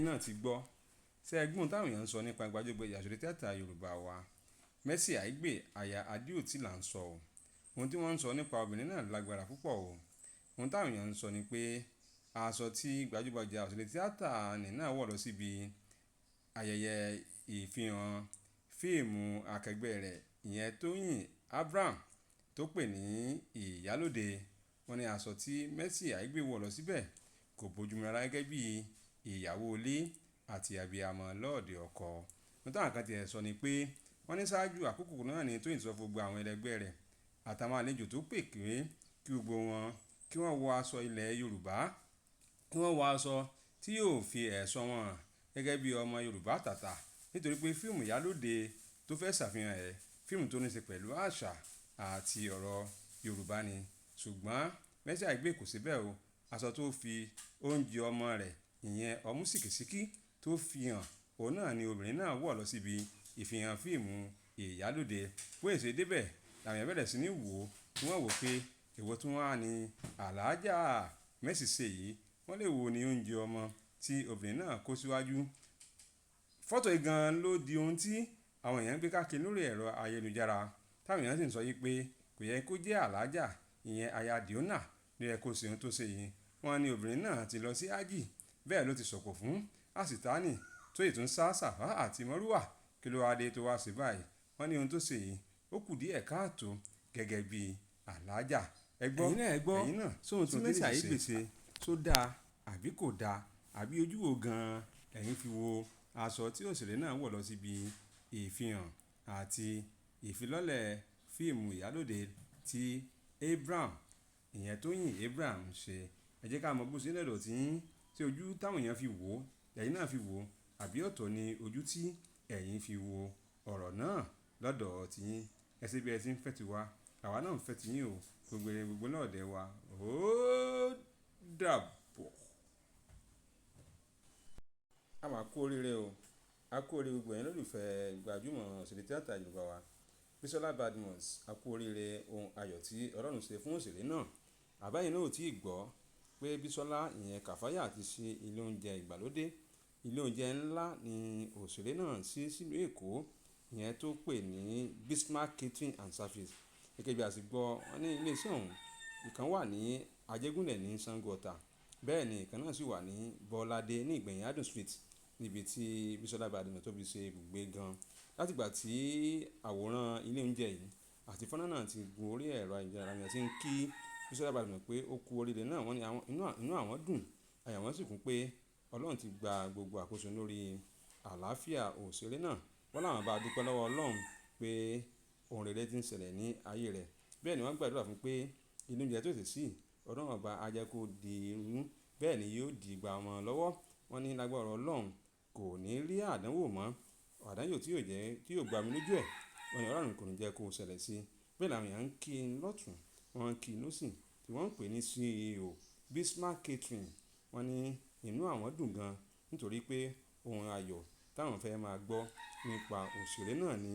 Náà ti gbọ́. Ṣé ẹ gbọ́ ohun táwọn èèyàn ń sọ nípa gbajúgbajà òṣèré tíátà Yorùbá wa, Mercy Aigbe, aya Adéòtí là ń sọ o. Ohun tí wọ́n ń sọ nípa obìnrin náà lágbára púpọ̀ o. Ohun táwọn èèyàn ń sọ ni pé aṣọ tí gbajúgbajà òṣèré tíátà ní náà wọ̀ lọ síbi ayẹyẹ ìfihàn fíìmù akẹgbẹ́ rẹ̀, ìyẹn Tóyìn Abraham, tó pè ní Ìyálóde. Wọ́n ní aṣọ tí Mercy Aigbe wọ̀ lọ síbẹ̀ kò bójúmu rárá gẹ́gẹ́ bí ìyàwó ilé àti abiyamọ lọ́ọ̀dẹ̀ ọkọ. Ohun táwọn kan ti ẹ̀ sọ ni pé wọ́n ní ṣáájú àkókò náà ni Tóyìn sọ fún gbogbo àwọn ẹlẹgbẹ́ rẹ̀ àtàwọn àlejò tó pè pé kí gbogbo wọn kí wọ́n wọ aṣọ ilẹ̀ Yorùbá, kí wọ́n wọ aṣọ tí yóò fi ẹ̀ṣọ́ wọn hàn gẹ́gẹ́ bí ọmọ Yorùbá tàtà, nítorí pé fíìmù Ìyálóde tó fẹ́ ṣàfihàn ẹ̀, fíìmù tó ní ṣe pẹ̀lú àṣà àti ọ̀rọ̀ Yorùbá ni. Ṣùgbọ́n Mercy Aigbe kò síbẹ̀ o. Aṣọ tó fi oúnjẹ ọmọ rẹ̀, ìyẹn ọmú sìkìsìkì tó fi hàn, òun náà ni obìnrin náà wọ̀ lọ síbi ìfihàn fíìmù Ìyálóde. Bó ṣe débẹ̀ làwọn èèyàn bẹ̀rẹ̀ sí ní wò ó, tí wọ́n wò pé èwo tí wọ́n á ní Alhaja Mercy ṣe yìí. Wọ́n lè wò ní oúnjẹ ọmọ tí obìnrin náà kó síwájú. Fọ́tò yìí gan ló di ohun tí àwọn èèyàn ń gbé káàkiri lórí ẹ̀rọ ayélujára, táwọn èèyàn sì ń sọ yí pé kò yẹ kó jẹ́ Alhaja, ìyẹn aya Diona, ló yẹ kó ṣe ohun tó ṣe yìí. Wọ́n ní obìnrin náà ti lọ sí hájì, bẹ́ẹ̀ ló ti sọ̀kò fún àsítánì tó sì tún sá Sàfá àti Mọ́rúwà. Kí ló wá dé tó wá ṣe báyìí? Wọ́n ní ohun tó ṣe yìí ó kù díẹ̀ káàtó gẹ́gẹ́ bí Alhaja. Ẹ gbọ́, Ẹ̀yin náà ẹ gbọ́, ẹ̀yin náà sóhun tí sóhun tí Mercy Mercy Aigbe Aigbe ṣe ṣe tó dáa àbí kò dáa, àbí ojú wo gan-an lẹ̀yin fi wo aṣọ tí òṣèré náà wọ̀ lọ síbi ìfihàn àti ìfilọ́lẹ̀ fíìmù Ìyálóde tí Abraham, ìyẹn Tóyìn Abraham ṣe? Ẹ jẹ́ ká mọ bó ṣe lọ́dọ̀ tí yín, tí ojú táwọn èèyàn fi wò ó, lẹ́yìn náà fi wò ó, àbí ọ̀tọ̀ ni ojú tí ẹ̀yin fi wo ọ̀rọ̀ náà lọ́dọ̀ tí yín. Ẹ ṣé bí ẹ ti ń fẹ́ ti wa, àwa náà ń fẹ́ ti yín o. Gbogbo ire gbogbo lọ́ọ̀dẹ̀ wa. Ó dàbọ̀. A máa kú oríire o. A kú oríire gbogbo ẹ̀yin olólùfẹ́ gbajúmọ̀ òṣèré tíátà Yorùbá wa, Bisola Badmus. A kú oríire ohun ayọ̀ tí Ọlọ́run ṣe fún òṣèré náà. Àbáyé náà ò tí ì gbọ́ pé Bisola, ìyẹn Kafayat, ti ṣí ilé oúnjẹ ìgbàlódé. Ilé oúnjẹ ńlá ni òṣèré náà ṣí sílùú Èkó, ìyẹn tó pè ní Bismarck Catering and Service. Gẹ́gẹ́ bí a ṣe gbọ́, wọ́n ní ilé iṣẹ́ ọ̀hún, ìkan wà ní Ajégúnlẹ̀ ní Sango Ọ̀tà. Bẹ́ẹ̀ ni ìkan náà sì wà ní Bọ́ládé ní Ìgbẹ̀yìn Adùn Street, níbi tí Bisola Badmus tó fi ṣe ibùgbé gan. Láti ìgbà tí àwòrán ilé oúnjẹ yìí àti fọ́nrán náà ti gun orí ẹ̀rọ ayélujára, àwọn èèyàn tí ń kí Bisola Badmus pé ó kú oríire náà. Wọ́n ní àwọn inú àwọn dùn, ayọ̀ wọn sì kún pé Ọlọ́run ti gba gbogbo àkóso lórí àlàáfíà òṣèré náà. Wọ́n láwọn bá dúpẹ́ lọ́wọ́ Ọlọ́run pé ohun rere tí ń ṣẹlẹ̀ ní ayé rẹ̀. Bẹ́ẹ̀ ni wọ́n gbàdúrà fún pé ilé oúnjẹ tó ṣe sí, Ọlọ́run ọba á jẹ́ kó di irú, bẹ́ẹ̀ ni yóò di ìgbà ọmọ lọ́wọ́. Wọ́n ní lágbára Ọlọ́run kò ní rí àdánwò mọ́. Àdánwò tí yóò jẹ́ tí yóò gba omi lójú ẹ̀, wọ́n ní Ọlọ́run kò ní jẹ́ kó ṣẹlẹ̀ sí i. Bẹ́ẹ̀ làwọn èèyàn ń kí i lọ́tùn, wọ́n ń kí i lósì, tí wọ́n ń pè ní CEO Bismarck Catering. Wọ́n ní inú àwọn dùn gan nítorí pé ohun ayọ̀ táwọn fẹ́ máa gbọ́ nípa òṣèré náà ni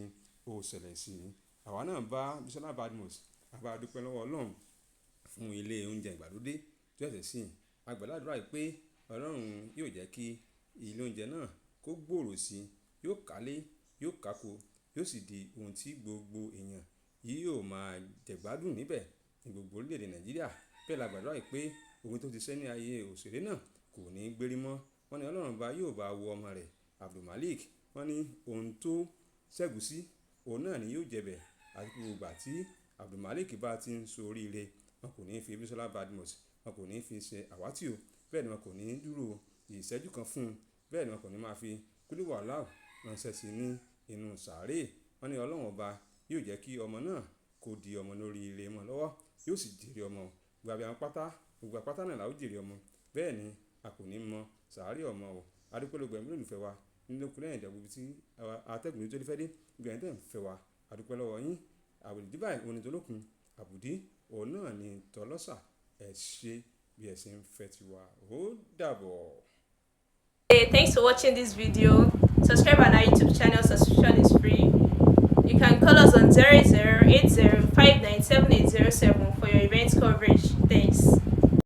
ó ṣẹlẹ̀ sí i. Àwa náà bá Bisola Badmus, a bá dúpẹ́ lọ́wọ́ Ọlọ́run fún ilé oúnjẹ ìgbàlódé tó ṣẹ̀ṣẹ̀ sí. A gbàdúrà pé Ọlọ́run yóò jẹ́ kí ilé oúnjẹ náà kó gbòòrò sí i, yóò kálé, yóò káko, yóò sì di ohun tí gbogbo èèyàn yóò máa jẹ̀gbádùn níbẹ̀ ní gbogbo orílẹ̀-èdè Nàìjíríà. Bẹ́ẹ̀ la gbàdúrà pé ogun tó ti ṣẹ́ ní ayé òṣèré náà kò ní gbérí mọ́. Wọ́n ní Ọlọ́run bá yóò bá wo ọmọ rẹ̀ Abdulmalik. Wọ́n ní ohun tó ṣẹ́gun sí, òun náà ni yóò jẹbẹ̀, àti gbogbo ìgbà tí Abdulmalik bá ti ń so oríire, wọn kò ní fi Bisola Badmus, wọn kò ní fi ṣe àwátì o. Bẹ́ẹ̀ ni wọn kò ní dúró ìṣẹ́jú kan fún un. Bẹ́ẹ̀ ni wọn kò ní máa fi kúlúwàláù ránṣẹ́ sí i ní inú sàárè. Wọ́n ní Ọlọ́run ọba yóò jẹ́ kí ọmọ náà kó di ọmọ lórí ire mọ́ lọ́wọ́, yóò sì jèrè ọmọ. Gbogbo abiyamọ pátá, gbogbo apáta náà la ó jèrè ọmọ. Bẹ́ẹ̀ ni a kò ní mọ sàárè ọmọ o. A dúpẹ́ lọ́wọ́ ẹ̀yin olólùfẹ́ wa nínú okùn lẹ́yìn ìdàgbò tí atẹ́gùn tó fẹ́ dé. Gbogbo ẹ̀yin tẹ́ ń fẹ́ wa, a dúpẹ́ lọ́wọ́ yín. Àwòdì báyìí, òun ni tolókun, àbùdí, òun náà ni tọlọ́ṣà. Ẹ ṣé bí ẹ ṣe ń fẹ́ ti wa. Ó dàbọ̀. Hey, thanks for watching this video. Subscribe on our YouTube channel, subscription is free. You can call us on 0080 for your event coverage.